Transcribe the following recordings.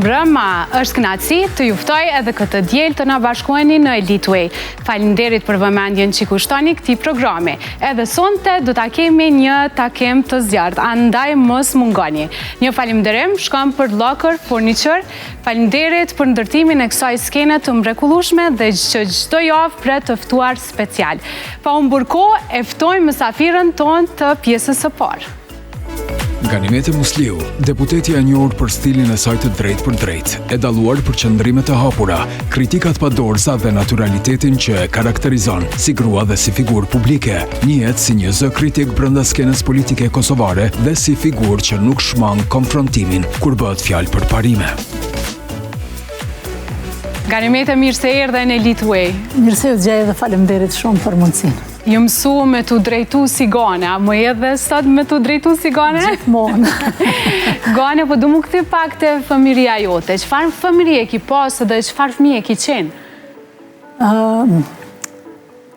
Mirëmbrëma, është kënaqësi të ju ftoj edhe këtë të diel të na bashkoheni në Elite Way. Faleminderit për vëmendjen që i kushtoni këtij programi. Edhe sonte do ta kemi një takim të zjarrtë, andaj mos mungoni. Një falënderim shkon për Locker Furniture. Faleminderit për ndërtimin e kësaj skene të mrekullueshme dhe që çdo javë pret të ftuar special. Pa humbur kohë, e ftojmë mysafiren tonë të pjesës së parë. Ganimete Musliu, deputetja e njohur për stilin e saj të drejtpërdrejtë, e dalluar për qëndrimet e hapura, kritikat pa dorëza dhe naturalitetin që e karakterizon si grua dhe si figurë publike, njihet si një zë kritik brenda skenës politike kosovare dhe si figurë që nuk shmang konfrontimin kur bëhet fjalë për parime. Ganimete, mirë se erdhe në Elite Way. Mirë se ju gjej dhe faleminderit shumë për mundësinë. Jom mësu me t'u drejtu si Gane, a muj edhe sot me t'u drejtu si Gane? Gjithmonë. Gane, po du m'u kthy pak te fëmijëria jote. Çfarë fëmijërie ki pasë dhe çfarë fëmije ki qenë?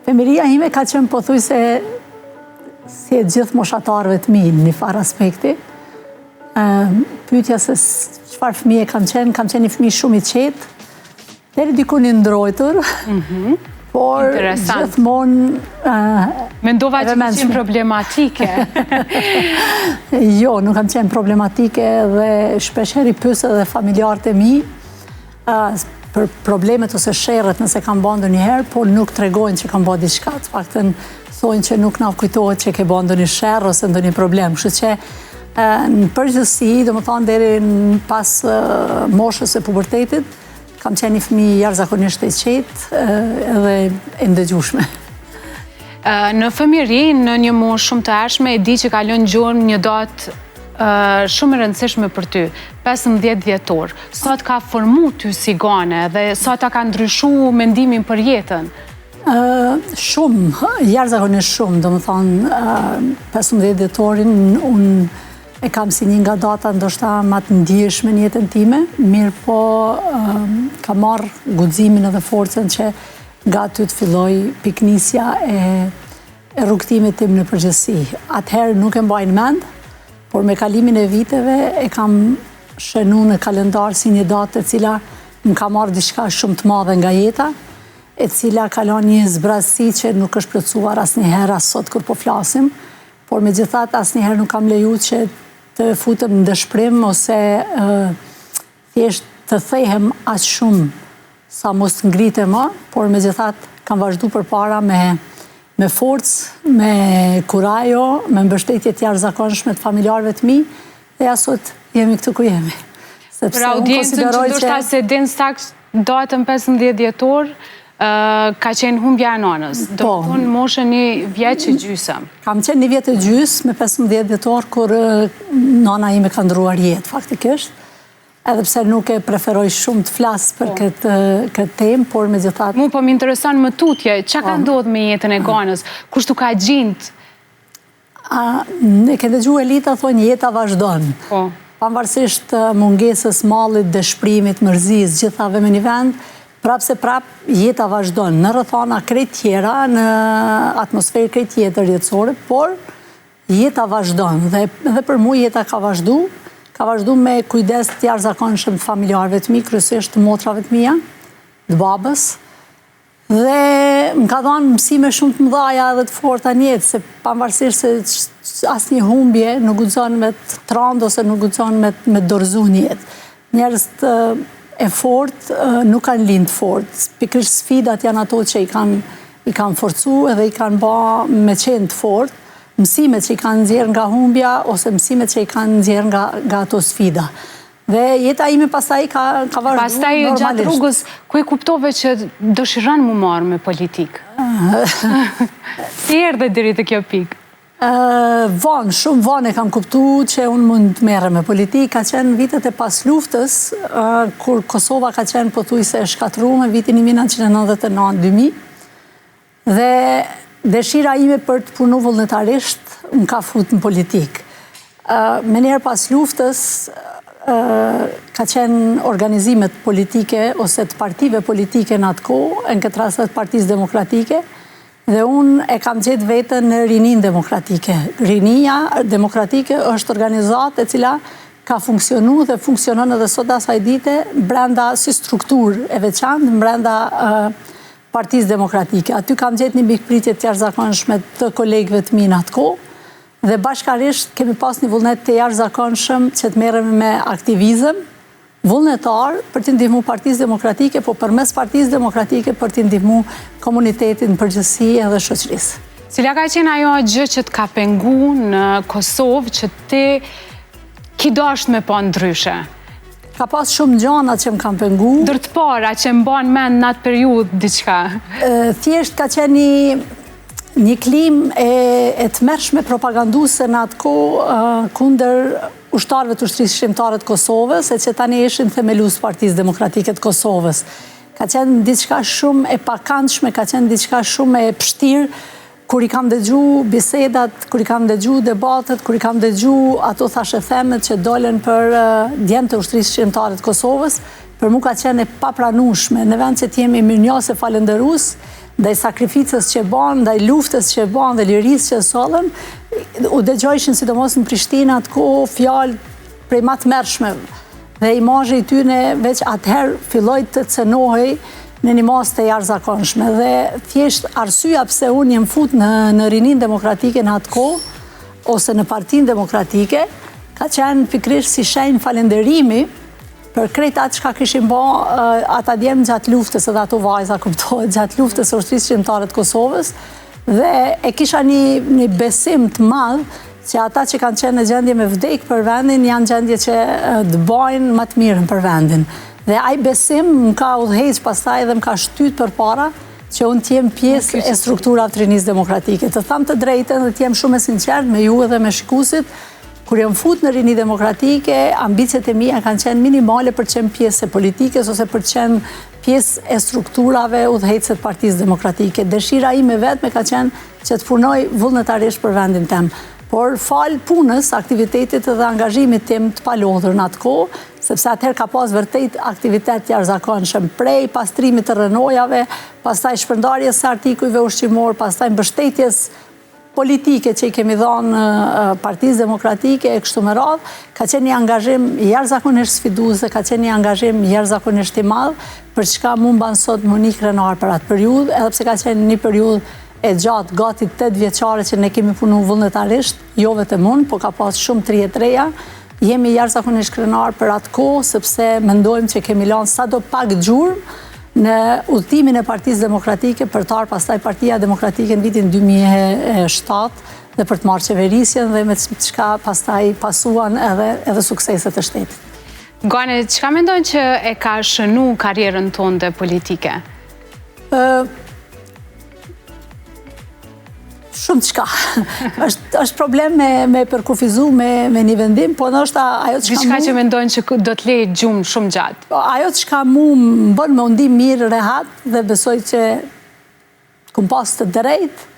Fëmijëria ime ka qenë pothuajse si e gjithë moshatarëve të mi në një farë aspekti. Pyetja se çfarë fëmije kam qenë, kam qenë një fëmijë shumë i qetë, deri diku i ndrojtur, mhm. por gjithmonë Mendova që ke qenë problematike. Jo, nuk kam qenë problematike dhe shpeshherë i pyes edhe familjarët e mi, për problemet ose sherret nëse kam ba ndonjëherë, por nuk tregojnë që kam ba diçka, të paktën thonë që nuk na kujtohet që ke ba ndonjë sherr ose ndonjë problem, kështu që në përgjithësi, domethanë deri në pas moshës së pubertetit, kam qenë një fëmijë jashtëzakonisht e qetë edhe e ndëgjushme. Në fëmijëri, në një moshë shumë të hershme, e di që ka lënë gjurmë një datë shumë e rëndësishme për ty, 15 dhjetor. Sa të ka formu ty si Gane dhe sa ta ka ndryshu mendimin për jetën? Shumë, jashtëzakonisht shumë, domethanë, 15 dhjetorin unë e kam si një nga data ndoshta ma të ndjeshme në jetën time, mirëpo kam marrë guximin edhe forcën që nga aty të filloj pikënisja e rrugëtimit tim në përgjithësi. Atëherë nuk e mbaj në mend, por me kalimin e viteve e kam shënu në kalendar si një datë e cila më ka marrë diçka shumë të madhe nga jeta, e cila ka lënë një zbrazësi që nuk është plotësuar asnjëherë as sot kur po flasim, por megjithatë asnjëherë nuk kam leju që të futem në dëshpërim ose Thjesht të thehem aq shumë sa mos të ngritem më, por megjithatë kam vazhdu përpara me me forcë, me kurajo, me mbështetje të jashtëzakonshme të familjarëve të mi dhe ja sot jemi këtu ku jemi. Sepse Për audiencën që ndoshta s'e din saktë datën 15 dhjetor, ka qenë humbja e nanës. Do po. të thonë moshën një vjeç e gjysëm. Kam qenë një vjet e gjysmë me 15 dhjetor kur nana ime ka ndërruar jetë faktikisht. Edhe pse nuk e preferoj shumë të flas për po. këtë këtë temë, por megjithatë... Mu po më intereson më tutje, çka ka po. ndodhë me jetën e Ganës? Kush t'u ka gjindë? A, e ke dëgju Elita, thonë jeta vazhdon. Po. Pavarësisht mungesës, mallit, dëshpërimit, mërzisë, gjithave me një vend, prapë se prapë jeta vazhdon në rrethana krejt tjera, në atmosferë krejt tjetër jetësore, por Jeta vazhdon dhe edhe për mu jeta ka vazhdu, ka vazhdu me kujdes të jashtëzakonshëm të familjarëve të mi, kryesisht të motrave të mia, të babës, dhe më ka dhanë mësime shumë të mëdhaja edhe të forta në jetë, se pavarësisht se asnjë humbje nuk guxon me të trandë ose nuk guxon me me të dorëzu në jetë. Njerëzit e fortë nuk kanë lind të fortë. Pikërisht sfidat janë ato që i kanë i kanë forcu edhe i kanë ba me qenë të fortë, mësimet që i kanë nxjerrë nga humbja ose mësimet që i kanë nxjerrë nga nga ato sfida. Dhe jeta ime pastaj ka ka vazhdu Pastaj gjatë rrugës, ku e kuptove që dëshiron m'u marrë me politikë? Si erdhe deri te kjo pikë? Vonë, shumë vonë e kam kuptu që unë mund të merrem me politikë, ka qenë vitet e pasluftës, kur Kosova ka qenë pothuajse e shkatërrume, vitin 1999-2000, dhe dëshira ime për të punu vullnetarisht më ka fut në politikë. Menjëherë pas luftës, ka qenë organizimet politike ose të partive politike në atë kohë, në këtë rast të Partisë Demokratike, Dhe unë e kam gjetë veten në Rininë Demokratike. Rinia Demokratike është organizatë e cila ka funksionu dhe funksionon edhe sot asaj dite brenda si strukturë e veçantë brenda Partisë Demokratike. Aty kam gjetë një mikpritje të jashtëzakonshme të kolegëve të mi në atë kohë dhe bashkarisht kemi pas një vullnet të jashtëzakonshëm që të merremi me aktivizëm vullnetar për t'i ndihmu Partisë Demokratike, po përmes Partisë Demokratike për t'i ndihmu komunitetit në përgjithësi edhe shoqërisë. Cila ka qenë ajo gjë që të ka pengu në Kosovë që ti ki dasht me pa ndryshe? Ka pas shumë gjana që më kanë pengu. Ndër të para që mban mend në atë periudhë diçka? Thjesht ka qenë një, një klimë e, e tmerrshme propaganduese në atë kohë kundër ushtarëve të Ushtrisë Çlirimtare të Kosovës, e që tani ishin themelues të Partisë Demokratike të Kosovës. Ka qenë diçka shumë e pakëndshme, ka qenë diçka shumë e pështirë, Kur i kam dëgju bisedat, kur i kam dëgju debatet, kur i kam dëgju ato thashethemet që dolën për djemtë e Ushtrisë Çlirimtare të Kosovës, për mu ka qenë e papranueshme, në vend që të jemi mirënjohës e falënderues ndaj sakrificës që banë, ndaj luftës që banë dhe lirisë që sollën, u dëgjojshin sidomos në Prishtinë atë kohë fjalë prej ma të tmerrshme dhe imazhi i tyne veç atëherë filloi të cenohej në një masë të jashtëzakonshme dhe thjesht arsyeja pse unë jam fut në në Rininë Demokratike në atë kohë ose në Partinë Demokratike ka qenë pikërisht si shenjë falënderimi për krejt atë çka kishin ba ata djem gjatë luftës edhe ato vajza kuptohet gjatë luftës së Ushtrisë Çlirimtare të Kosovës dhe e kisha një një besim të madh që ata që kanë qenë në gjendje me vdek për vendin janë gjendje që të bajnë më të mirën për vendin. Dhe ai besim më ka udhëheq pastaj dhe më ka shtyt përpara që unë të jem pjesë e strukturave të Rinisë Demokratike. Të tham të drejtën dhe të jem shumë e sinqertë me ju edhe me shikuesit, kur jam fut në Rini Demokratike, ambiciet e mia kanë qenë minimale për të qenë pjesë e politikës ose për të qenë pjesë e strukturave udhëheqëse të Partisë Demokratike. Dëshira ime e vetme ka qenë që të punoj vullnetarisht për vendin tem. Por falë punës, aktivitetit dhe angazhimit tim të palodhur në atë kohë, sepse atëherë ka pas vërtet aktivitet të jashtëzakonshëm, prej pastrimit të rrënojave, pastaj shpërndarjes së artikujve ushqimor, pastaj mbështetjes politike që i kemi dhënë Partisë Demokratike e kështu me radhë, ka qenë një angazhim jashtëzakonisht sfidues dhe ka qenë një angazhim jashtëzakonisht i madh, për çka mu m'ban sot m'u ni krenar për atë periudhë, edhe pse ka qenë një periudhë e gjatë, gati 8 vjeçare që ne kemi punu vullnetarisht, jo vetëm unë, po ka pas shumë të rinj e të reja, Jemi jashtëzakonisht krenarë për atë kohë, sepse mendojmë që kemi lanë sado pak gjurmë në udhëtimin e Partisë Demokratike për të ardhur pastaj Partia Demokratike në vitin 2007 dhe për të marrë qeverisjen dhe me çka pastaj pasuan edhe edhe sukseset e shtetit. Gane, çka mendon që e ka shënu karrierën tënde politike? Shumë çka. është është problem me me përkufizu me me një vendim, po ndoshta ajo çka Diçka që mendon që do të lejë gjurmë shumë gjatë. Po, ajo çka mu më bën me u ndi mirë rehat dhe besoj që kum pas të drejtë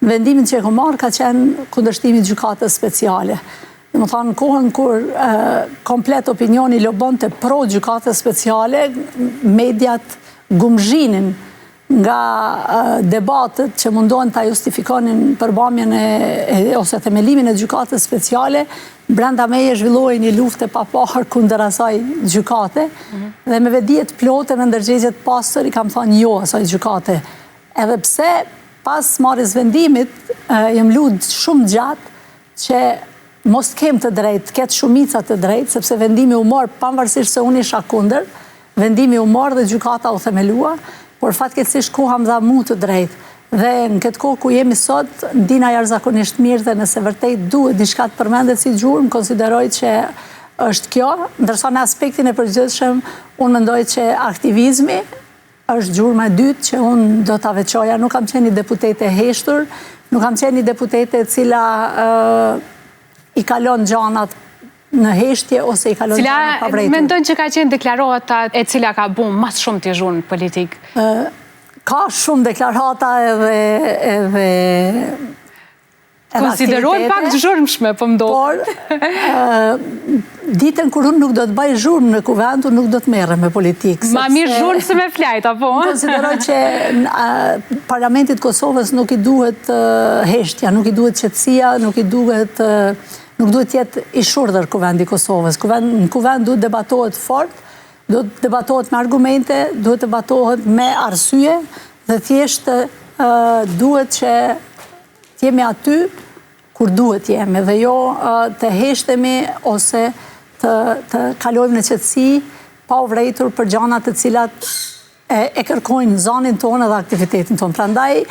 në vendimin që e kom marrë ka qenë kundërshtimi i gjykatës speciale. Domethanë, në kohën kur komplet opinioni lobonte pro gjykatës speciale, mediat gumëzhinin nga debatet që mundohen ta justifikonin përbamjen e, ose themelimin e gjykatës speciale, brenda meje zhvillohej një luftë e paparë kundër asaj gjykate, mhm. dhe me vetëdije të plotë e me ndërgjegje të pastër i kam thonë jo asaj gjykate. Edhe pse pas marrjes vendimit, jam lut shumë gjatë që mos të kem të drejtë, të ketë shumica të drejtë, sepse vendimi u mor pavarësisht se unë isha kundër, vendimi u mor dhe gjykata u themelua, por fatkeqësisht koha më dha mu të drejtë. Dhe në këtë kohë ku jemi sot, ndina jashtëzakonisht mirë dhe nëse vërtet duhet diçka të përmendet si gjurmë, konsideroj që është kjo, ndërsa në aspektin e përgjithshëm, unë mendoj që aktivizmi Është gjurma e dytë që unë do ta veçoja. Nuk kam qenë një deputete e heshtur, nuk kam qenë një deputete e cila i kalon gjanat në heshtje ose i kalon gjanat pa vrejtur. Cila mendon që ka qenë deklarata e cila ka bo ma së shumti zhurmë në politikë? Ka shumë deklarata edhe edhe Konsiderohen pak të zhurmshme, po më Por, ditën kur unë nuk do të bëj zhurmë në kuvend, unë nuk do të merrem me politikë. Ma mirë zhurmë se me flajt, apo? Unë konsideroj që Parlamentit Kosovës nuk i duhet heshtja, nuk i duhet qetësia, nuk i duhet... Nuk duhet të jetë i shurdhër Kuvendi i Kosovës. Kuvend, në Kuvend duhet debatohet fort, duhet debatohet me argumente, duhet debatohet me arsye dhe thjesht duhet që të jemi aty kur duhet të jemi dhe jo të heshtemi ose të, të kalojmë në qetësi pa u vrejtur për gjana të cilat e, e kërkojnë zanin tonë dhe aktivitetin tonë. Prandaj,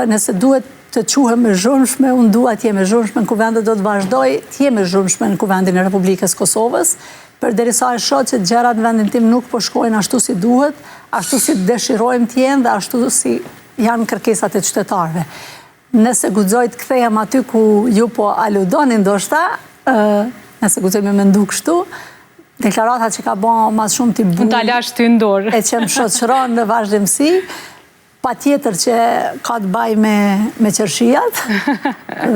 nëse duhet të quhem e zhurmshme, unë dua të jem e zhurmshme në kuvend dhe do të vazhdoj të jem e zhurmshme në kuvendin e Republikës Kosovës, përderisa e shoh që gjërat në vendin tim nuk po shkojnë ashtu si duhet, ashtu si dëshirojmë të jenë dhe ashtu si janë kërkesat e qytetarëve. Nëse guxoj të kthehem aty ku ju po aludoni ndoshta, nëse guxoj me mendu kështu, deklarata që ka ba ma shumë ti bu... Ta lash ty në dorë. E që më shoqëron në vazhdimësi, patjetër që ka të baj me, me qershijat,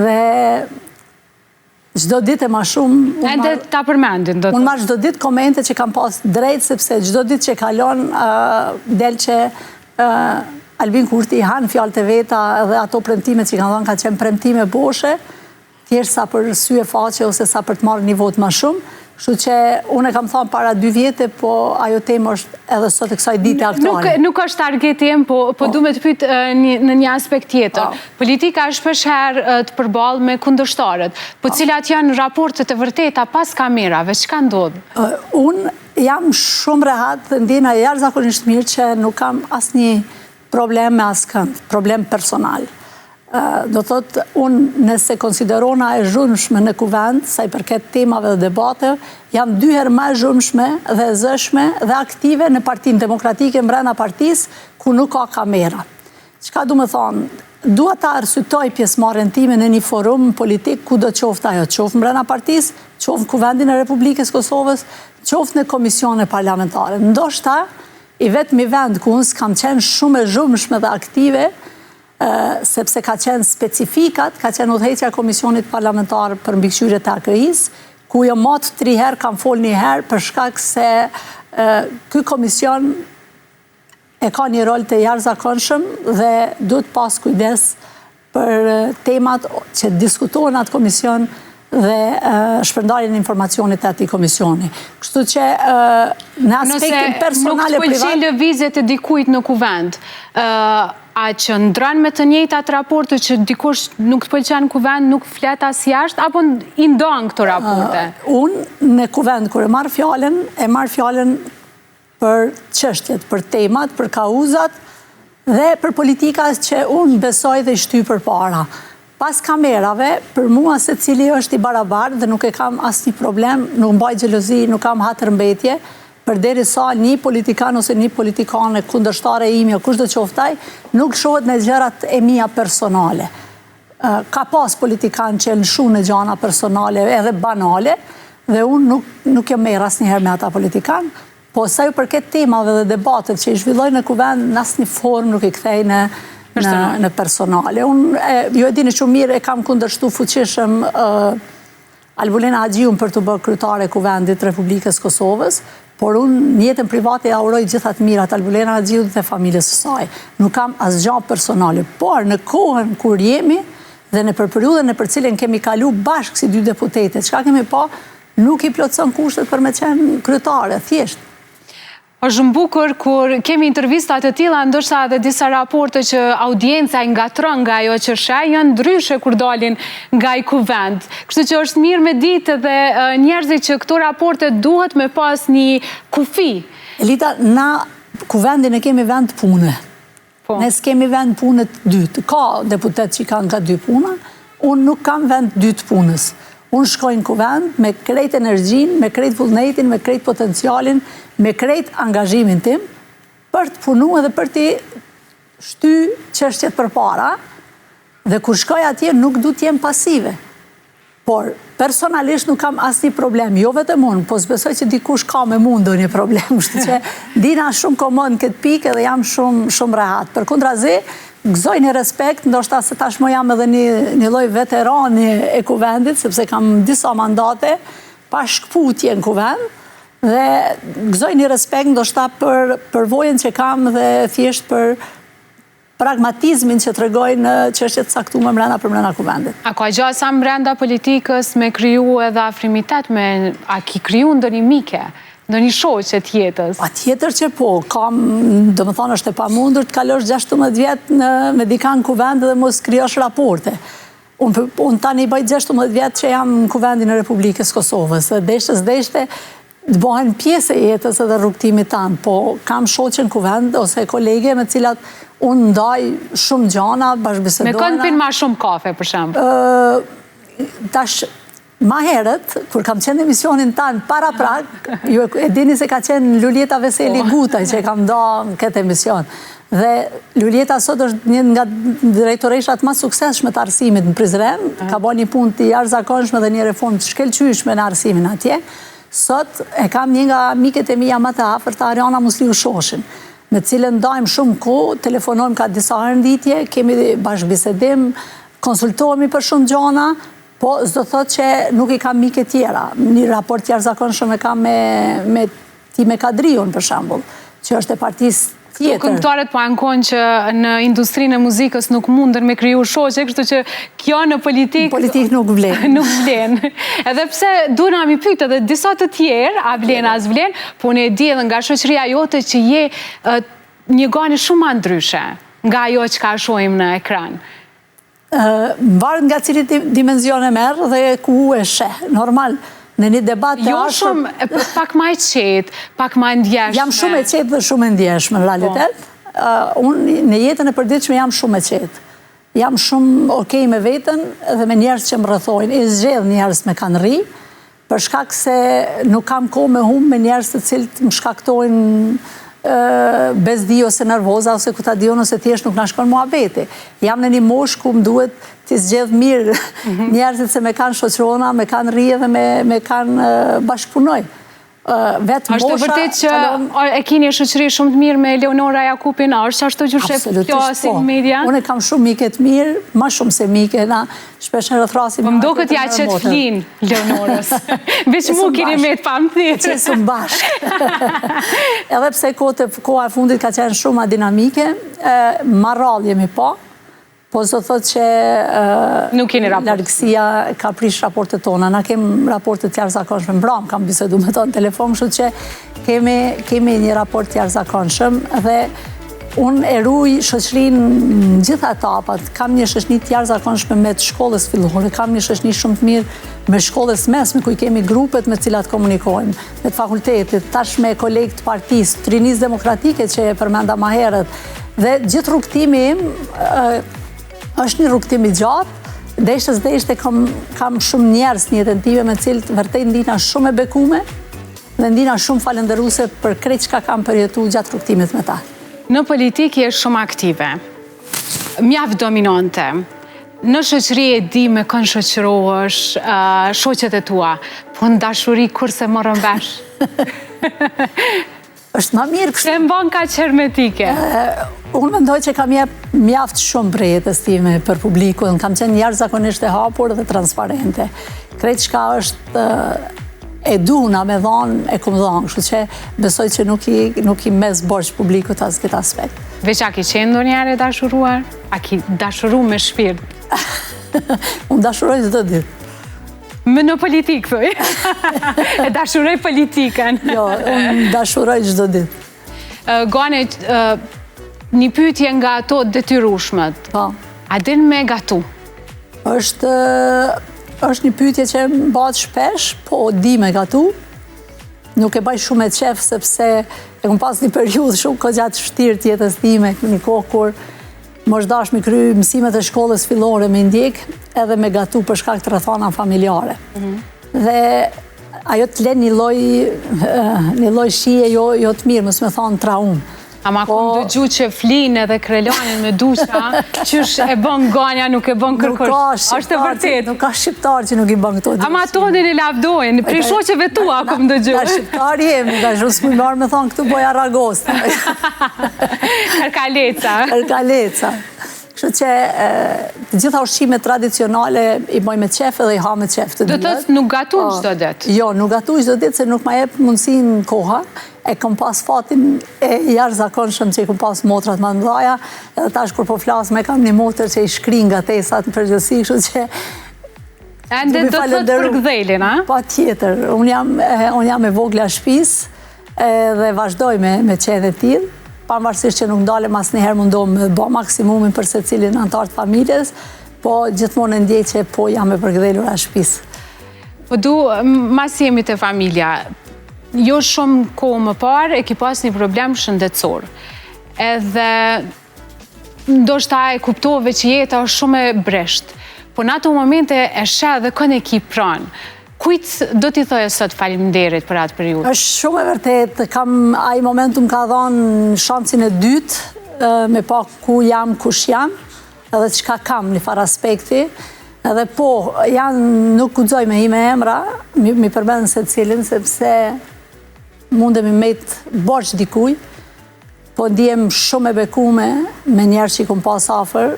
dhe çdo ditë e ma shumë... Ende ta përmendin, do të... Unë marr çdo ditë komente që kam pas drejt, sepse çdo ditë që kalon, del që Albin Kurti i han fjalët e veta dhe ato premtimet që kanë dhënë kanë qenë premtime boshe, thjesht sa për sy e faqe ose sa për të marrë një votë ma shumë, kështu që unë e kam thanë para dy vjete, po ajo temë është edhe sot e kësaj dite aktuale. Nuk, nuk është targeti im, po, po, po. du me të pyet në një aspekt tjetër. Po. Politika është shpeshherë të përball me kundërshtarët, po, po cilat janë raportet e vërteta pas kamerave, çka ndodh? Unë jam shumë rehat dhe ndjena jashtëzakonisht mirë që nuk kam asnjë problem me askënd, problem personal. Do thotë, unë nëse konsiderona e zhurmshme në kuvend, sa i përket temave dhe debateve, jam dy herë ma e zhurmshme dhe e zëshme dhe aktive në Partinë Demokratike mbrena partisë, ku nuk ka kamera. Çka du me thonë, dua ta arsyetoj pjesëmarrjen time në një forum politik kudo qoftë ajo, qoftë mbrena partisë, qoftë në Kuvendin e Republikës Kosovës, qoftë në komisione parlamentare. Ndoshta, I vetmi vend ku unë s'kam qenë shumë e zhurmshme dhe aktive, sepse ka qenë specifikat, ka qenë udhëheqja e Komisionit Parlamentar për Mbikëqyrje të AKI-së, ku jam matë tri herë, kam folë një herë, për shkak se ky komision e ka një rol të jashtëzakonshëm dhe duhet pas kujdes për temat që diskutohen në atë komision dhe shpërndarjen e informacionit të atij komisioni. Kështu që në aspektin personal e privat... Nëse nuk të pëlqejnë lëvizjet e dikujt në kuvend, a qëndron me të njëjtat raporte që dikush nuk të pëlqen në kuvend, nuk flet as jashtë, apo i ndan këto raporte? Unë në kuvend, kur e marr fjalën, e marr fjalën për çështjet, për temat, për kauzat dhe për politikat që unë besoj dhe i shty përpara. Pas kamerave, për mua secili është i barabartë dhe nuk e kam asnjë problem, nuk mbaj xhelozi, nuk kam hatërmbetje, përderisa një politikan ose një politikane kundërshtare imja, kushdo qoftë ai, nuk lëshohet në gjërat e mia personale. Ka pas politikan që lëshu në gjana personale edhe banale, dhe unë nuk, nuk jam merr asnjëherë me ata politikan, po sa ju përket temave dhe debatet që i zhvilloj në kuvend, në asnjë formë nuk i kthej në, në, në personale. Unë, e, ju e dini shumë mirë, e kam kundërshtu fuqishëm Albulena Haxhiun për t'u bërë kryetare e Kuvendit të Republikës Kosovës, por unë në jetën private ia uroj gjitha të mirat Albulena Haxhiut dhe familjes së saj. Nuk kam asgjë personale, por në kohën kur jemi dhe në për periudhën në për cilën kemi kalu bashkë si dy deputete, çka kemi pa, nuk i plotëson kushtet për me qenë kryetare, thjesht. Është shumë bukur kur kemi intervista të tilla, ndërsa edhe disa raporte që audienca i ngatërron nga ajo që sheh, janë ndryshe kur dalin nga ai kuvend. Kështu që është mirë me ditë edhe njerëzit që këto raporte duhet me pas një kufi. Elita, na kuvendin e kemi vend pune. Po. Ne s'kemi vend pune të dytë. Ka deputet që kanë nga dy puna, unë nuk kam vend të dytë punës. Unë shkoj në kuvend me krejt energjinë, me krejt vullnetin, me krejt potencialin, me krejt angazhimin tim, për të punu edhe për t'i shty çështjet përpara, dhe kur shkoj atje nuk du të jem pasive. Por, personalisht nuk kam asnjë problem, jo vetëm unë, po s'besoj që dikush ka me mu ndonjë problem, kështu që ndihna shumë komod në këtë pikë edhe jam shumë, shumë rehat. Përkundrazi, gëzoj një respekt, ndoshta se tashmë jam edhe një, një lloj veterani e kuvendit, sepse kam disa mandate pa shkëputje në kuvend, dhe gëzoj një respekt ndoshta për përvojën që kam dhe thjesht për. pragmatizmin që tregoj në çështje të caktume mrena për mrena kuvendit. A ka gjasa mbrenda politikës me kriju edhe afrimitet me, a ki kriju ndonjë mike, ndonjë shoqe të jetës? Patjetër që po, kam, domethonë është e pamundur të kalosh 16 vjet në, me dikan n'kuvend dhe mos krijosh raporte. Unë, unë tani bëj 16 vjet që jam në kuvendin e Republikës Kosovës, dhe deshte s'deshte të bëhen pjesë e jetës edhe rrugëtimit tanë, po kam shoqe në kuvend ose kolege me cilat unë ndaj shumë gjana, bashkëbisedojna. Me kënd pin ma shumë kafe, për shembull? Tash, ma herët, kur kam qenë në emisionin tanë paraprak, ju e dini se ka qenë Luljeta Veseli po. Gutaj që e kam da në këtë emision. Dhe Luljeta sot është një nga drejtoreshat ma suksesshme të arsimit në Prizren, ka bo një punë të jashtëzakonshme dhe një reformë të shkëlqyeshme në arsimin atje. Sot e kam një nga miket e mia më të afërta, Ariana Musliu Shoshin, me të cilën ndajmë shumë kohë, telefonojmë ka disa herë në ditë, kemi bashkëbisedim, konsultohemi për shumë gjana, po s'do thotë që nuk i kam mike tjera. Një raport të jashtëzakonshëm e kam me me Time Kadriun, për shembull, që është e partisë tjetër. Këto këngëtarët po ankohen që në industrinë e muzikës nuk mundën me kriju shoqe, kështu që kjo në politikë... Në politikë nuk vlen. Nuk vlen. Edhe pse duna mi pytë edhe disa të tjerë, a vlen, a s'vlen, po unë e di edhe nga shoqëria jote që je një Gani shumë ma ndryshe nga ajo çka shohim në ekran. Varet nga cili dimenzion e merr dhe ku e sheh. Normal, në një debat të jo ashpër... Jo shumë, pak ma e qetë, pak ma e ndjeshme. Jam shumë e qetë dhe shumë e ndjeshme, në realitet. Po. Unë në jetën e përditshme jam shumë e qetë. Jam shumë okej me veten dhe me njerëz që më rrethojnë. I zgjedh njerëz me kanë rri, Për shkak se nuk kam kohë me humbë me njerëz të cilët më shkaktojnë bezdi ose nervoza ose ku ta di unë ose thjesht nuk na shkon muhabeti. Jam në një moshë ku më duhet t'i zgjedh mirë mhm. njerëzit se me kanë shoqërona, me kanë rri dhe me, me kanë bashkëpunoj. Vetë mosha... Është e vërtet që e ki një shoqëri shumë të mirë me Leonora Jakupin, a është ashtu qysh flasin po. media? Unë e kam shumë mike të mirë, ma shumë se mike, na shpesh herë thrasim... Po më doket ja qet flinë, Leonorës. Veç mu kini met pa më thirrë. Qesim bashkë. Edhe pse koha e fundit ka qenë shumë ma dinamike, ma rrallë jemi pa, po s'do thotë që Nuk keni raport. largësia ka prish raportet tona. Na kem raporte të jashtëzakonshme. Mbramë kam bisedu me to në telefon, kështu që kemi, kemi një raport të jashtëzakonshëm dhe unë e ruj shoqërinë në gjitha etapat. Kam një shoqëni të jashtëzakonshme me të shkollës fillore, kam një shoqëni shumë të mirë me shkollës mesme, ku i kemi grupet me cilat komunikojmë, me të fakultetit, tash me kolegë të partisë, të rinisë demokratike që e përmenda ma herët. Dhe gjithë rrugëtimi im është një rrugëtim i gjatë, deshte s'deshte kam, kam shumë njerëz në jetën time me cilët vërtet ndihna shumë e bekume dhe ndihna shumë falënderuese për krejt çka kam përjetu gjatë rrugëtimit me ta. Në politikë je shumë aktive, mjaft dominante. Në shoqëri e di me kënd shoqërohesh, shoqet e tua, po në dashuri kurrë s'e morëm vesh. Është ma mirë kështu. Pse e mban kaq hermetike? Unë mendoj që kam jep mjaft shumë prej jetës time për publikun, kam qenë jashtëzakonisht e hapur dhe transparente. Krejt çka është e duhuna me dhanë, e kom dhanë, kështu që besoj që nuk i, nuk i mes borxh publikut as këtë aspekt. Veç a ki qenë ndonjëherë e dashuruar? A ki dashuru me shpirt? Unë dashuroj çdo ditë. Më në politikë, thuj. E dashuroj politikën. Jo, unë dashuroj çdo ditë. Gane, një pyetje nga ato detyrueshmet. Po. A din me gatu? Është, është një pyetje që më bahet shpesh, po di me gatu. Nuk e baj shumë me qef, sepse e kom pas një periudhë shumë kogja të vështirë të jetës time, një kohë kur M'është dashtë m'i kry mësimet e shkollës fillore me ndjek edhe me gatu për shkak të rrethanave familjare. Mhm. Dhe ajo të len një lloj një lloj shije jo jo të mirë, mos me thonë traumë. Ama po, kom dëgju që flin edhe krelonin me dusha, qysh e bën Ganja, nuk e bën kërkush. Është e vërtetë. Nuk ka shqiptar që nuk i bën këto. Ama tonin e lavdojnë, prej shoqeve tua kom dëgju. Na shqiptar jemi, ka shumë s'muj marrë me thonë këtu boja ragosta. Karkaleca. Karkaleca. Kështu që të gjitha ushqimet tradicionale i bëj me qef edhe i ha me qef të dyja. Do të thotë nuk gatun po. çdo ditë? Jo, nuk gatuj çdo ditë se nuk ma jep mundësinë koha. E kom pas fatin e jashtëzakonshëm që i kom pas motrat ma të mdhaja, edhe tash kur po flas me kam një motër që i shkrin gatesat në përgjithësi, kështu që Ende do të thotë përkëdhelin, a? Patjetër, unë jam, unë jam e vogla e shpisë, Edhe vazhdoj me, me qenë e tillë, pavarësisht që nuk ndalem asnjëherë mundohem me bo maksimumin për secilin anëtar të familjes, po gjithmonë e ndjej që po jam e përkëdhelura e shpisë. Po du, masi jemi te familja, jo shumë kohë më parë e ki pas një problem shëndetësor. Edhe ndoshta e kuptove që jeta është shumë e brishtë, po në ato momente e sheh edhe kënd e ki pranë. Kujt do t'i thoje sot faleminderit për atë periudhë? Është shumë e vërtetë, kam ai moment më ka dhonë shansin e dytë me pa ku jam, kush jam, edhe çka kam në farë aspekti. Edhe po, janë nuk guxoj me hi me emra, mi përmend secilin, sepse mundem me i met borxh dikuj, Po ndihem shumë e bekume me njerëz që i kom pas afër,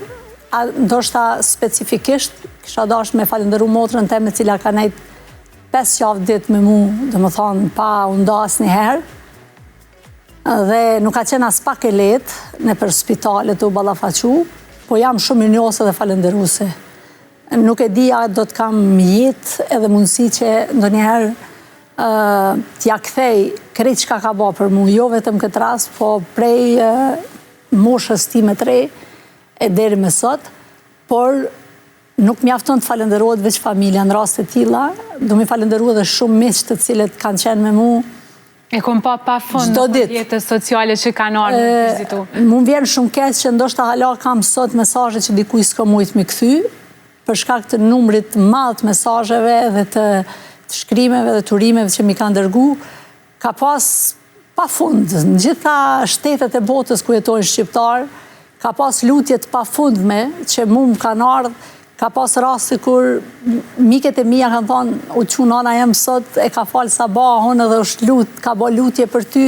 a ndoshta specifikisht kisha dashtë me falënderu motrën teme e cila ka nejt 5 javë ditë me mu, domethonë, pa u nda asnjëherë, dhe nuk ka qenë aspak e lehtë nëpër spitale tu u ballafaqu, po jam shumë mirënjohëse dhe falënderuse. Nuk e di a do të kam jetë edhe mundësi që ndonjëherë t'ia kthej krejt çka ka ba për mu, jo vetëm këtë rast, po prej moshës time të re e deri me sot, por nuk mjafton të falënderohet veç familja në raste të tilla, du me falënderu edhe shumë miq të cilët kanë qenë me mu, E kom pa pa fund në rrjete sociale që kanë ardhë me vizitu. Mu më vjen shumë keq që ndoshta hala kam sot mesazhe që dikuj s'kom mujtë me kthy, për shkak të numrit të madh të mesazheve dhe të shkrimeve dhe të urimeve që m'i kanë dërgu, ka pas pa fund, në gjitha shtetet e botës ku jetojnë shqiptarë, ka pas lutje të pafundme që mu më kanë ardhë, ka pas raste kur miket e mia kanë thonë, u çu nana jem sot, e ka falë sabahun edhe është lut, ka bo lutje për ty,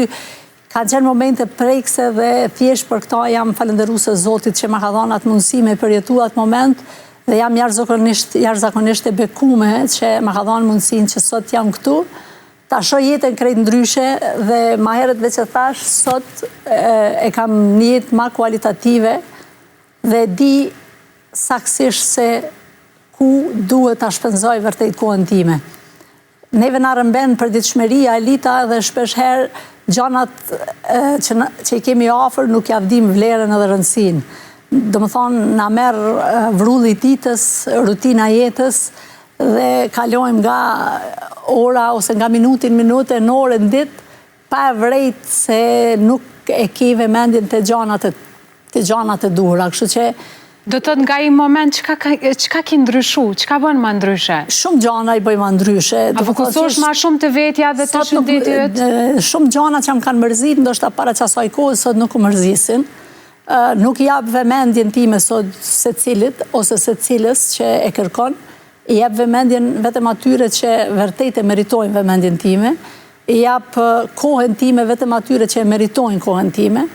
Kanë qenë momente prekëse dhe thjesht për këta jam falënderuese Zotit që ma ka dhënë atë mundësi me përjetu atë moment dhe jam jashtëzakonisht jashtëzakonisht e bekume që ma ka dhënë mundësinë që sot jam këtu ta shoh jetën krejt ndryshe dhe ma herët veç e thash sot e kam një jetë ma kualitative dhe di saksisht se ku duhet ta shpenzoj vërtet kohën time. Neve na rrëmben përditshmëria Elita dhe shpesh herë gjanat që që i kemi afër nuk ja dimë vlerën edhe rëndësinë. Domethonë na merr vrulli i ditës, rutina e jetës dhe kalojmë nga ora ose nga minuti në minut e në orë në ditë pa e vrejt se nuk e ke vëmendjen te gjanat e te gjanat e duhura, kështu që Do të thotë nga ai moment çka çka ki ndryshu, çka bën ma ndryshe? Shumë gjana i bëj ma ndryshe. A fokusohesh ma shumë te vetja dhe te shëndeti yt? Shumë gjana që më kanë mërzit, ndoshta para qasaj kohë, sot nuk më mërzisin. Nuk i jap vëmendjen time sot secilit ose secilës që e kërkon. I jap vëmendjen vetëm atyre që vërtet e meritojnë vëmendjen time. I jap kohën time vetëm atyre që e meritojnë kohën time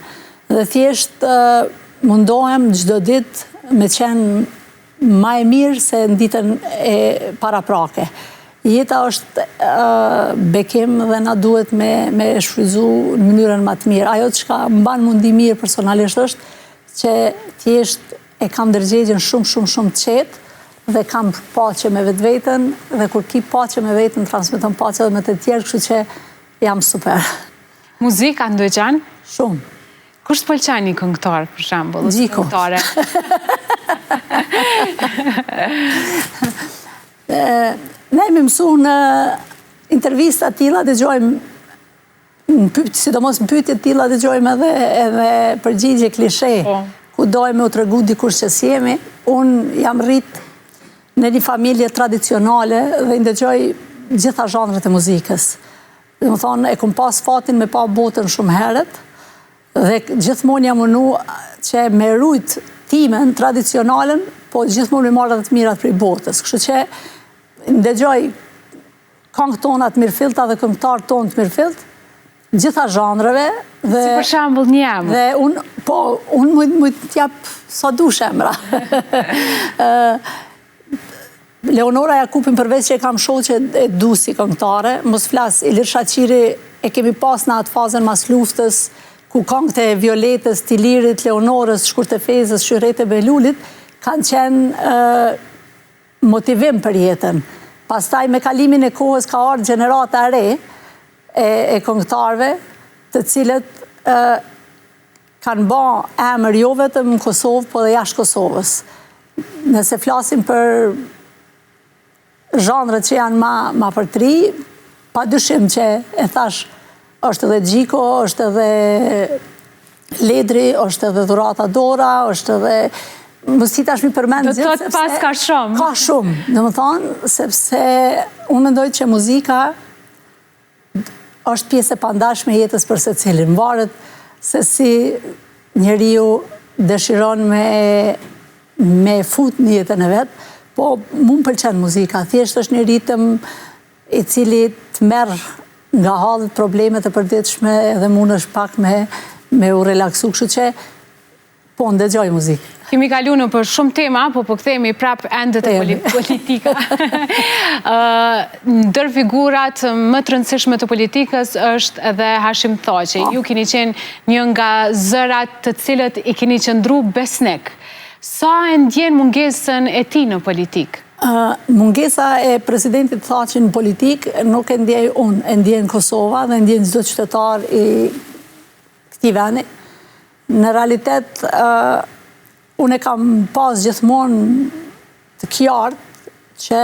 dhe thjesht mundohem çdo ditë me qenë ma e mirë se në ditën e paraprake. Jeta është bekim dhe na duhet me, me e shfrytzu në mënyrën ma të mirë. Ajo çka më ban m'u ndi mirë personalisht është që thjesht E kam ndërgjegjen shumë shumë shumë të qetë dhe kam paqe me vetveten dhe kur ki paqe me veten transmeton paqe edhe me të tjerë, kështu që jam super. Muzikë a ndëgjon? Shumë. Kush të pëlqen një këngëtar për shembull, ose këngëtare? Ne jemi mësu në intervista të tilla dëgjojmë Në pyetje, sidomos në pyetje të tilla dëgjojmë edhe edhe përgjigje klishe. Po. Ku dojmë me u tregu dikush që s'jemi. Unë jam rrit në një familje tradicionale dhe i ndëgjoj gjitha zhanret e muzikës. Domethonë, e kom pas fatin me pa botën shumë herët dhe gjithmonë jam munu që me rujt timen tradicionalen, po gjithmonë me marrë edhe të mirat prej botës. Kështu që ndëgjoj Kangë tona të mirëfillta dhe këngëtarë tonë të mirëfilltë. Gjitha zhanreve dhe... Si për shembull një emër? Dhe unë, po, unë muj, muj t'jap sa dush emra. Leonora Jakupin përveç që e kam shoqe e du si këngëtare, mos flas, Ilir Shaqiri e kemi pas në atë fazën mas luftës, ku këngët e Violetës, t'Ilirit, Leonorës, Shkurte Fejzës, Shyhrete Behlulit, kanë qenë motivim për jetën. Pastaj me kalimin e kohës ka ardhë gjenerata e re e, e këngëtarëve, të cilët e, kanë ba emër jo vetëm në Kosovë, po dhe jashtë Kosovës. Nëse flasim për zhanret që janë ma, ma për të ri, pa dyshim që e thash, është edhe Gjiko, është edhe Ledri, është edhe Dhurata Dora, është edhe Mos i tash mi përmend gjithë, sepse... pas ka shumë. Ka shumë, domethënë, sepse unë mendoj që muzika është pjesë e pandashme e jetës për secilin. Varet se si njeriu dëshiron me, me fut në jetën e vet, po mu më pëlqen muzika, thjesht është një ritëm i cili të merr nga hallet problemet e përditshme edhe mundesh pak me, me u relaksu, kështu që po ndëgjoj muzikë. Kemi kalu nëpër shumë tema, po po kthehemi prap ende te politika. Ndër figurat më të rëndësishme të politikës është edhe Hashim Thaçi. Po. Ju keni qenë një nga zërat të cilët i keni qëndru besnik. Sa e ndjen mungesën e tij në politikë? Mungesa e presidentit Thaçi në politikë nuk e ndjej unë, e ndjen Kosova dhe e ndjen çdo qytetar i këtij vendi. Në realitet, unë e kam pas gjithmonë të qartë që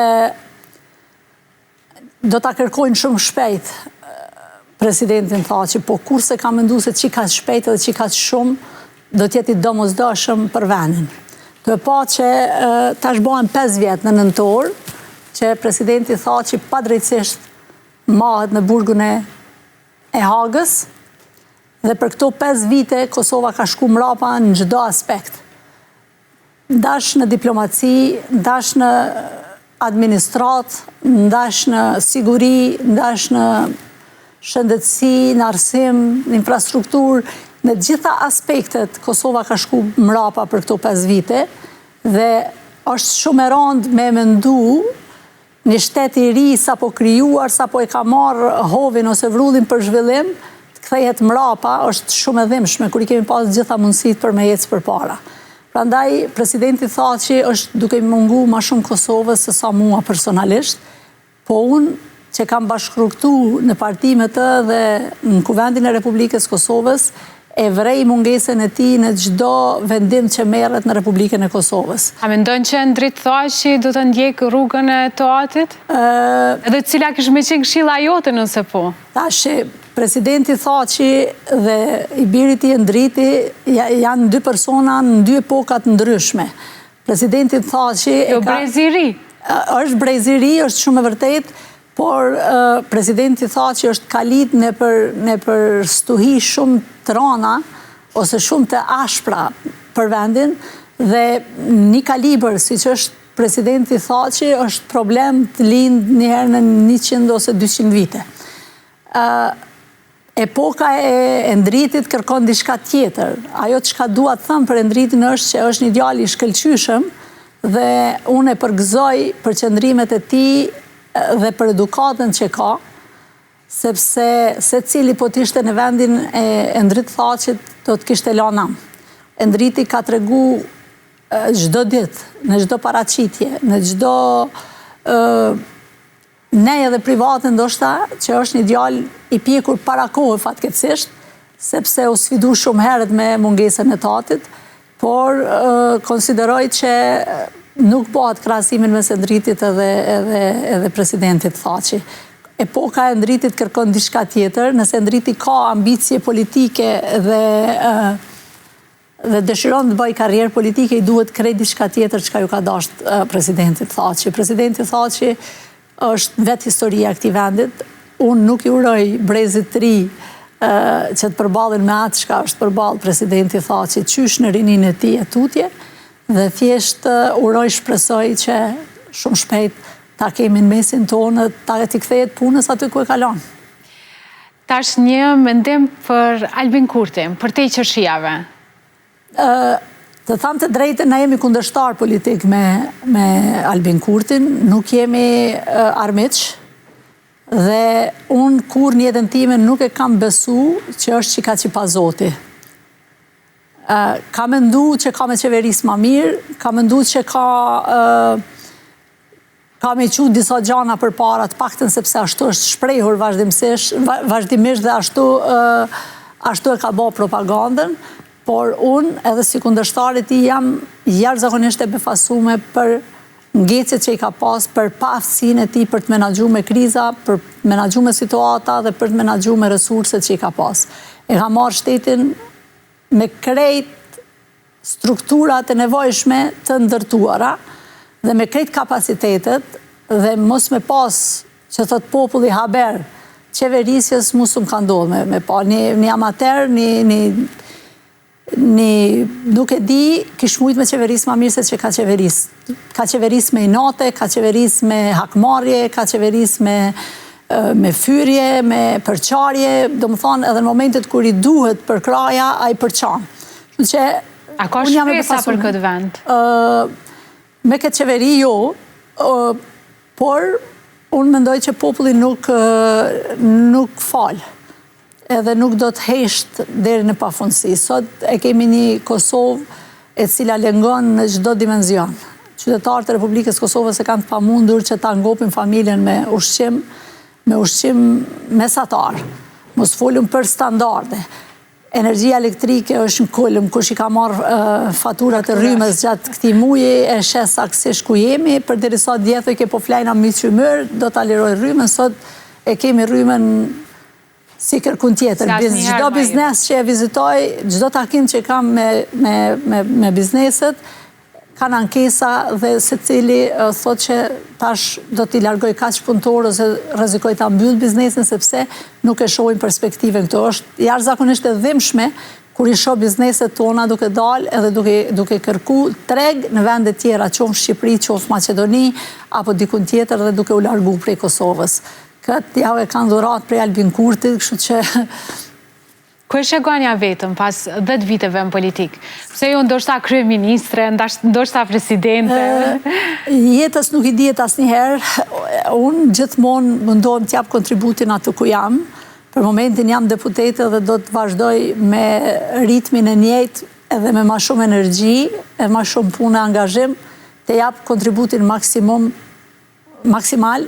do ta kërkojnë shumë shpejt presidentin Thaçi, po kurrë s'e kam mendu se qikaq shpejt edhe qikaq shumë do t'jetë i domosdoshëm për venin. Duke pa që tash bëhen 5 vjet në nëntor, që presidenti Thaçi padrejtësisht mahet në burgun e e Hagës, dhe për këto 5 vite Kosova ka shku mrapa në çdo aspekt. Ndash në diplomaci, ndash në administratë, ndash në siguri, ndash në shëndetësi, në arsim, në infrastrukturë, në gjitha aspektet Kosova ka shku mrapa për këto 5 vite dhe është shumë e randë me mendu Një shtet i ri sapo krijuar, sapo e ka marrë hovin ose vrullin për zhvillim, të kthehet mrapa, është shumë e dhimbshme kur i kemi pas gjitha mundësitë për me ecë përpara. Prandaj presidenti Thaçi është duke i mungu ma shumë Kosovës se sa mua personalisht, po unë që kam bashkërrugëtu në parti me të dhe në Kuvendin e Republikës Kosovës, e vrej mungesën e tij në çdo vendim që merret në Republikën e Kosovës. A mendon që Endrit Thaçi do të ndjekë rrugën e të atit? Edhe cila kish me qenë këshilla jote nëse po? Tash, presidenti Thaçi dhe i biri i tij Endriti janë dy persona në dy epoka të ndryshme. Presidenti Thaçi e ka... Jo brez i ri. Është brez i ri, është shumë e vërtetë, por presidenti Thaçi është kalit nëpër, nëpër stuhi shumë të rana, ose shumë të ashpra për vendin, dhe një kalibër, siç është presidenti Thaçi, është problem të lindë njëherë në 100 ose 200 vite. Epoka e Endritit kërkon diçka tjetër. Ajo çka dua të them për Endritin është që është një djalë i shkëlqyeshëm dhe unë e përgëzoj për qëndrimet e tij dhe për edukatën që ka, sepse secili po të ishte në vendin e Endrit Thaçit do të kishte lanë nam. Endriti ka tregu çdo ditë, në çdo paraqitje, në çdo Ne edhe private ndoshta që është një djalë i pjekur para kohe fatkeqësisht, sepse u sfidu shumë herët me mungesën e tatit, por konsideroj që nuk bëhet krahasimin mes Endritit edhe, edhe, edhe presidentit Thaçi. Epoka e Endritit kërkon diçka tjetër, nëse Endriti ka ambicie politike dhe dhe dëshiron të bëjë karrierë politike, i duhet krejt diçka tjetër çka ju ka dasht presidentit Thaçi. Presidenti Thaçi është vetë historia e këtij vendit. Unë nuk i uroj brezit të ri që të përballen me atë çka është përballë presidenti Thaçi, qysh në rininë e tij e tutje, dhe thjesht uroj shpresoj që shumë shpejt ta kemi në mesin tonë, ta t'i kthehet punës aty ku e ka lanë. Tash një mendim për Albin Kurtin, përtej qershijave. Të tham të drejtën, na jemi kundërshtar politik me, me Albin Kurtin, nuk jemi armiq, dhe unë kurrë në jetën time nuk e kam besu që është qikaq i pazoti. Kam mendu që ka me qeveris ma mirë, kam mendu që ka ka me çu disa gjana përpara, të paktën sepse ashtu është shprehur vazhdimisht dhe ashtu, ashtu e ka bo propagandën, por unë edhe si kundërshtar i tij jam jashtëzakonisht e befasume për ngecjet që i ka pas, për paaftësinë e tij për të menaxhu me kriza, për të menaxhu me situata dhe për të menaxhu me resurset që i ka pas. E ka marrë shtetin me krejt strukturat e nevojshme të ndërtuara dhe me krejt kapacitetet dhe mos me pas që thot populli haber qeverisjes mu s'më ka ndodhë me, me pa një, një amater, një, një, një nuk e di kish mujt me qeveris ma mirë se që ka qeveris. Ka qeveris me inate, ka qeveris me hakmarrje, ka qeveris me me fyrje, me përçarje, domethonë edhe në momentet kur i duhet përkrahja, ai përçan. Që A ka shpresa për këtë vend? Me këtë qeveri jo, por unë mendoj që populli nuk, nuk fal edhe nuk do të hesht deri në pafundësi. Sot e kemi një Kosovë e cila lëngon në çdo dimenzion. Qytetarët e Republikës Kosovës e kanë të pamundur që ta ngopin familjen me ushqim, me ushqim mesatar. Mos folëm për standarde. Energjia elektrike është në kulm, kush i ka marrë faturat e rrymës gjatë këtij muji, e sheh saktësisht ku jemi, përderisa dje thojke po flejna myqymyr, do ta liroj rrymën, sot e kemi rrymën si kërkun tjetër. Çdo biznes që e vizitoj, çdo takim që kam me, me, me, me bizneset, kanë ankesa dhe secili thotë që tash do t'i largoj kaq punëtorë ose rrezikoj ta mbyll biznesin sepse nuk e shohin perspektivën këtu. Është jashtëzakonisht e dhimbshme kur i shoh bizneset tona duke dalë edhe duke duke kërku treg në vende tjera, qoftë Shqipëri, qoftë Maqedoni apo dikun tjetër dhe duke u largu prej Kosovës. Këtë jau e kanë dhuratë prej Albin Kurtit, kështu që Ku e sheh Ganja veten pas 10 viteve në politikë? Pse jo ndoshta kryeministre, ndoshta presidente? Jetës nuk i dihet asnjëherë. Unë gjithmonë mundohem të jap kontributin aty ku jam. Për momentin jam deputete dhe do të vazhdoj me ritmin e njëjtë edhe me ma shumë energji e ma shumë punë e angazhim të jap kontributin maksimum maksimal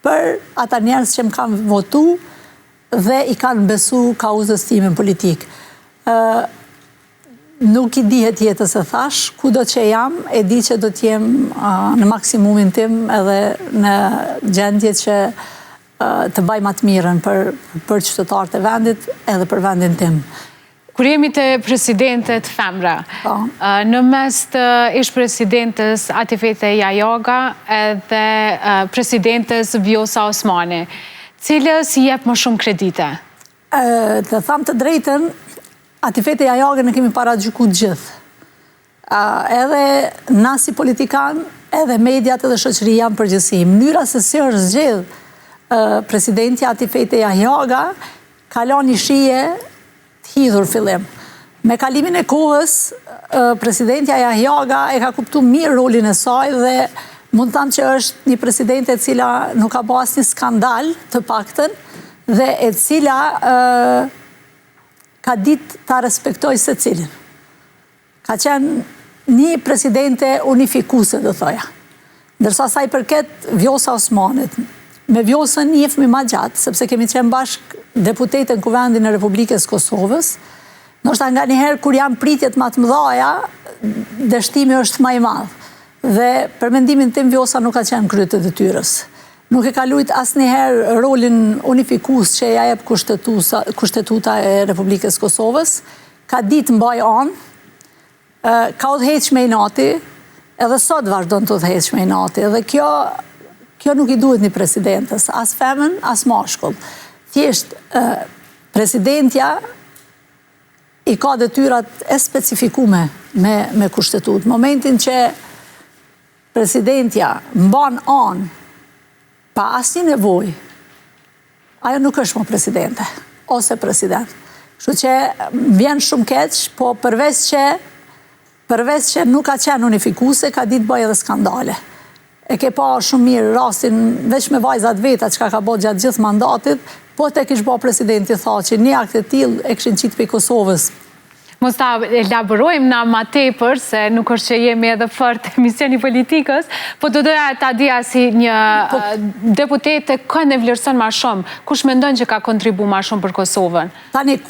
për ata njerëz që më kanë votu dhe i kanë besu kauzës time në politikë. Nuk i dihet jetës e thash, kudo që jam, e di që do t'jem në maksimumin tim edhe në gjendje që të baj ma të mirën për, për qytetarët e vendit edhe për vendin tim. Kur jemi te presidentet femra, po. në mes të ish presidentes Atifete Jahjaga edhe presidentes Vjosa Osmani, cilës i jep më shumë kredite? Të tham të drejtën, Atifete Jahjagën e kemi paragjyku të gjithë. Edhe na si politikan, edhe mediat edhe shoqëria në përgjithësi. Mënyra se si është zgjedh presidentja Atifete Jahjaga, ka lanë një shije të hidhur fillim. Me kalimin e kohës, presidentja Jahjaga e ka kuptu mirë rolin e saj dhe mund të them që është një presidente e cila nuk ka ba asnjë skandal të paktën dhe e cila ka ditë ta respektojë secilin. Ka qenë një presidente unifikuse, do thoja. Ndërsa sa i përket Vjosa Osmanit, me Vjosën njihemi ma gjatë, sepse kemi qenë bashkë deputete në Kuvendin e Republikës Kosovës, ndoshta nganjëherë kur janë pritjet ma të mëdhaja, dështimi është ma i madh. Dhe për mendimin tim Vjosa nuk ka qenë në krye të detyrës. Nuk e ka lujt asnjëherë rolin unifikues që ia jep Kushtetuta e Republikës Kosovës, Ka ditë mbaj anë, ka udhëheq me inati, edhe sot vazhdon të udhëheq me inati, edhe kjo, kjo nuk i duhet një presidentes, as femën, as mashkull. Thjesht, presidentja i ka detyrat e specifikume me, me kushtetutë. Momentin që presidentja mban anë pa asnjë nevojë. Ajo nuk është më presidente, ose president. Kështu që më vjen shumë keq, po përveç që përveç që nuk ka qenë unifikuse, ka ditë bëjë edhe skandale. E ke pa shumë mirë rastin veç me vajzat veta çka ka bo gjatë gjithë mandatit, po të kish bo presidenti Thaçi një akt të tillë e kishin qitë prej Kosovës. Mos ta elaborojmë na ma tepër, se nuk është që jemi edhe fort emision i politikës, po do doja ta dija si një po, deputete kënd e vlerëson ma shumë, kush mendon që ka kontribu ma shumë për Kosovën? Tani,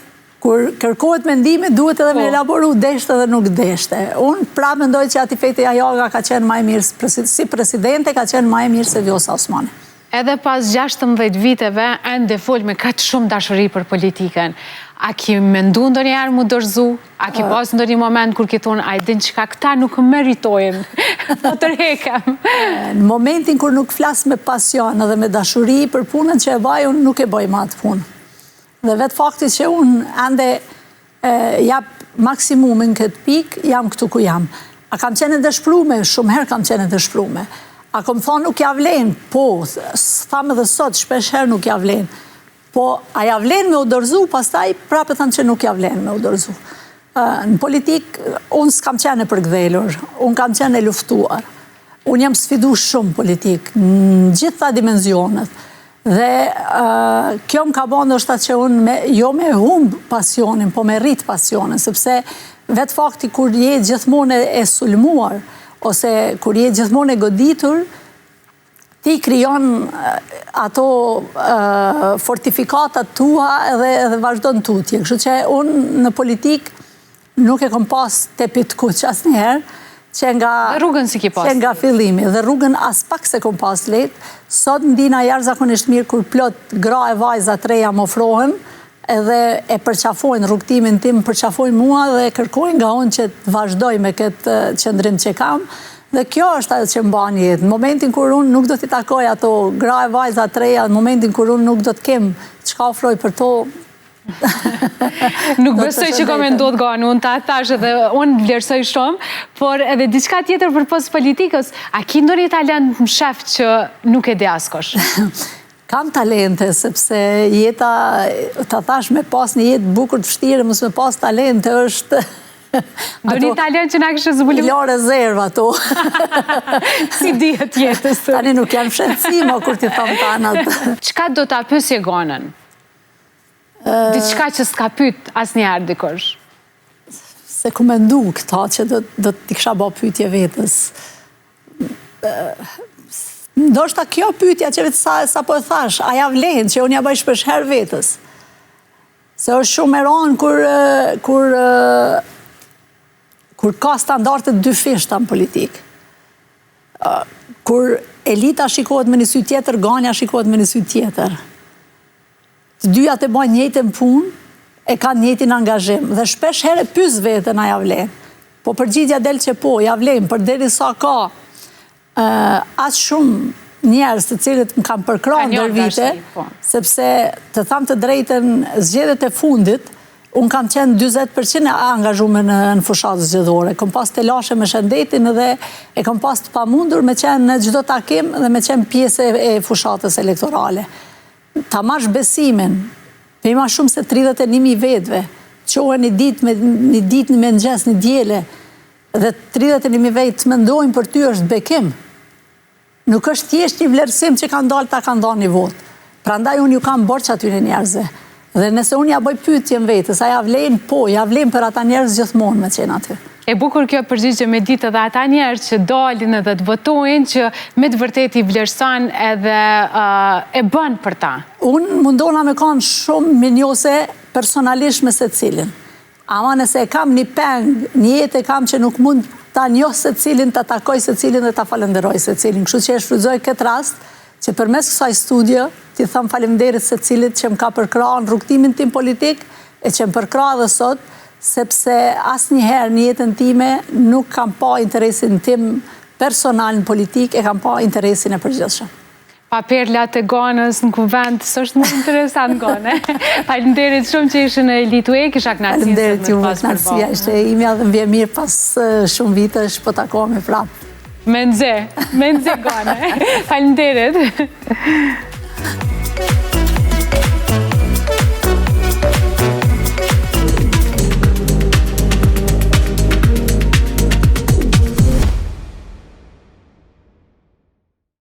kur kërkohet mendimi, duhet edhe me po. elaboru deshte dhe nuk deshte. Unë pra mendoj që Atifete Jahjaga ka qenë ma e mirë, si presidente ka qenë ma e mirë se Vjosa Osmani. Edhe pas 16 viteve, ende fol me kaq shumë dashuri për politikën. A ki mendu ndonjëherë mu dorëzu? A ki pas ndonjë moment kur ki thonë, a e din çka këta nuk meritojnë, po tërhekem? Në momentin kur nuk flas me pasion edhe me dashuri për punën që e baj, unë nuk e bëj ma atë punë. Dhe vetë fakti që unë ende jap maksimumin këtë pikë, jam këtu ku jam. A kam qenë e dëshprume? Shumë herë kam qenë e dëshprume. A kom thonë nuk ja vlen? Po, tham edhe sot, shpesh herë nuk ja vlen. Po, a ja vlen me u dorëzu, pastaj prapë tham që nuk ja vlen me u dorëzu. Në politikë, unë s'kam qenë e përkdhelur, unë kam qenë e luftuar. Unë jam sfidu shumë politikë, në gjitha dimenzionet. Dhe kjo më ka bo ndoshta që unë me, jo me humb pasionin, po me rrit pasionin, sepse vetë fakti kur je gjithmonë e sulmuar, ose kur je gjithmonë e goditur, ti krijon ato fortifikatat tua edhe, edhe vazhdon tutje. Kështu që unë në politikë Nuk e kom pas tepih të kuq asnjëherë, që nga Dhe rrugën s'i ki pas. Që nga fillimi dhe rrugën aspak s'e kom pas lehtë. Sot ndihna jashtëzakonisht mirë kur plot gra e vajza të reja më ofrohen edhe e përqafojnë rrugëtimin tim, përqafojnë mua dhe kërkojnë nga unë që të vazhdoj me këtë qëndrim që kam. Dhe kjo është ajo që mban jetë. Në momentin kur unë nuk do t'i takoj ato gra e vajza të reja, në momentin kur unë nuk do të kem çka ofroj për to, Nuk besoj që ka me ndodhë Gane, unë ta thash edhe unë vlerësoj shumë, por edhe diçka tjetër përpos politikës, a ki ndonjë talent mshef që nuk e di askush? Kam talente, sepse jeta, ta thash me pas një jetë bukur të vështirë, mos me pas talente është... Ndonjë talent që na kishe zbulu? Jo rezervë ato. S'i dihet jetës. Tani nuk janë fshehtësi, mo kur t'i thom tanat. Çka do ta pysje Ganën? Diçka që s'ka pyt asnjëherë dikush. S'e kom mendu këta që do, do t'i kisha bo pytje vetës. Ndoshta kjo pytja që vetë sa, sapo e thash, a ja vlen që unë ja bëj shpesh herë vetës. Se është shumë e ronë kur, kur, kur ka standarde të dyfishta në politikë. Kur elita shikohet me një sy tjetër, Ganja shikohet me një sy tjetër. Të dyjat e bajnë njëjtën punë, e kanë njëjtin angazhim dhe shpesh herë e pys veten a ja vlen. Po përgjigja del që po, ja vlen, përderisa ka aq shumë njerëz të cilët më kanë përkrah ndër vite, po. sepse të tham të drejtën zgjedhjet e fundit, unë kam qenë 40% e angazhume në, në fushatë zgjedhore. Kom pas telashe me shëndetin dhe e kom pas të pamundur me qenë në çdo takim dhe me qenë pjesë e fushatës elektorale. Ta marrsh besimin prej ma shumë se 31.000 vetëve, çohen një ditë me një ditë një mëngjes, një diele, dhe 31.000 vetë të mendojnë për ty është bekim. Nuk është thjesht një vlerësim që kanë dalë ta kanë dhanë një votë. Prandaj unë ju kam borxh atyre njerëzve. Dhe nëse unë ja bëj pyetjen vetes, a ja vlen? Po, ja vlen për ata njerëz gjithmonë me qenë aty. E bukur kjo përgjigje me ditë edhe ata njerëz që dalin edhe të votojnë që me të vërtetë i vlerëson edhe e bën për ta. Unë mundona me kanë shumë mirënjohëse personalisht me secilin. Ama nëse e kam një peng, një jetë e kam që nuk mund ta njoh secilin, ta takoj secilin dhe ta falënderoj secilin. Kështu që e shfrytëzoj këtë rast që përmes kësaj studio t'i them faleminderit secilit që më ka përkrah në rrugëtimin tim politik e që më përkrah edhe sot, sepse asnjëherë në jetën time nuk kam pa interesin tim personal në politikë, e kam pa interesin e përgjithshëm. Pa perlat e Ganës në kuvend, s'është më interesant Gane. Faleminderit shumë që ishe në Elite Way, kisha kënaqësinë Faleminderit juve, kënaqësia ishte e imja dhe më vjen mirë pas shumë vitesh po takohemi prapë. Me nxe, me nxe Gane. Faleminderit.